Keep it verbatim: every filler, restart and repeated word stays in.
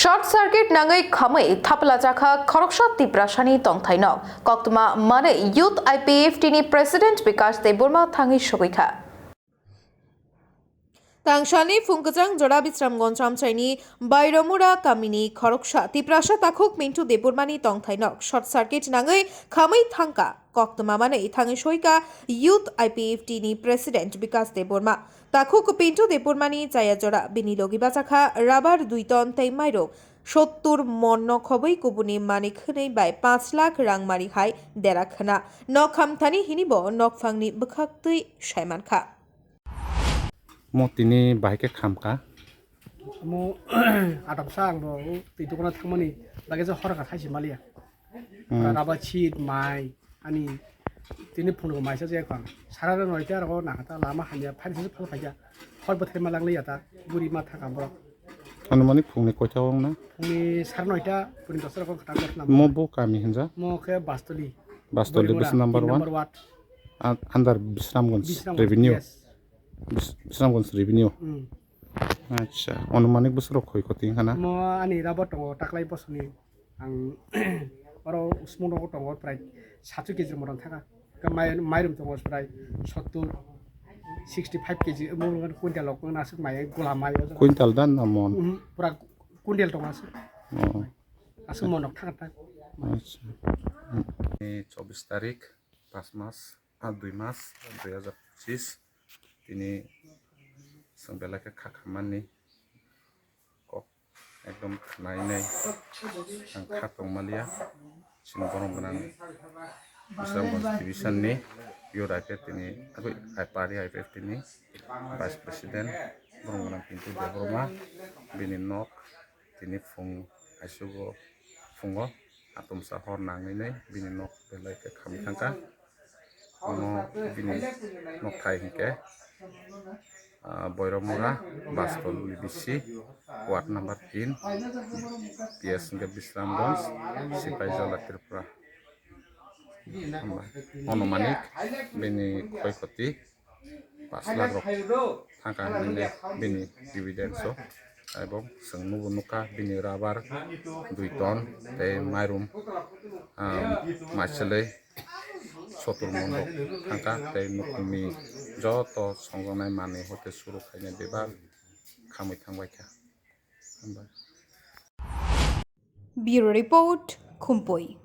Short circuit nangwi khamwi thapla jakha khoroksa Tiprasani tongthaino. Koktwma manwi Youth I P F T ni President Bikash Debbarma thangwi sogwi kha. Tangsalni phung kwchang jora Bisramganj amchaini Bairomura kamini khoroksa Tiprasa takhuk Pintu Debbarmani tongthaino short circuit nangwi khamwi thangkha. Koktwma manwi thangwi soika Youth I P F T ni President Bikash Debbarma. Takhuk Pintu Debbarmani chaya jora bini logi bachakha rabar dui ton tei mairum sottur mon no khobwi kubuni manik hwnwi bai panch lakh rang mari hai dera khwna. Nok khamthani hini bo nokphangni bwkhak twi saimankha. Mo tini bahai khe khamkha. Mo atamsa ang bo twi dukano thangmani bagwi je hor kha thaisi maliya. Hmm. Raba chit mai ani tini phunuk maisa je khon. Sara noita aro nakha ta lama hamya phari se phal phaikha. Hor bwthai ma langliya ta buri ma thaka borok. Anumanik phungni koita wng na? Phungni sara noita, phungni dosta rok kha ta. Mo bo kami hinja? Mo khe Bastoli. Bastoli Borimura, bwswk number tin one? Number ward. An-, under Bisramganj Bisramganj, revenue? Yes. Bis-, Bisramganj revenue? Hmm. Acha, anumanik bwswk rok khoi khoti wngkha na? Mo ani raba tongo taklai bosoni. Ang oro usmung rogo tongo prai satso kg ni motom thaka. Ka mai-, mairum tongo prai sottur, sixty five kg, mo quintal rok wngna aswk mai, gola mai o jaga. Quintal dan na mon? Mhm, pura quintal tongo aswk. Oh. Aswk monok thaka ta. Acha. Ni chobbish tarik, pas mas, ah, dui mas, dui hajar pochis. Tini chwng belai khe kha khammani kok ekdom khnainai ang kha tongmaliya. Chini borok gwnang Bisramganj division ni Youth I P F T ni, aboni I P F T ni Vice President borok gwnang Pintu Debbarma, bini nok tini phung aisugo phungo atomsa hor nangwi nai bini nok belai khe khamwi thangkha. Omo bini nokthai hinkhe, ah, Boiromura, Bastoli bisi, ward number tin, P S hinkhe Bisramganj, Sipaijala, Tripura. Hamba, anumanik bini khoi khoti pas lakh rok thangkha hinwi bini evidence o. Abo chwng nubo nukha bini rabar dui ton tei mairum, ah, maichwlwi sottur mon rok thangkha tei nukhungni joto songjaknai manwi hoite suru khainai bebak khamwi thangbaikha. Hamba. Bureau Report, Khumpui.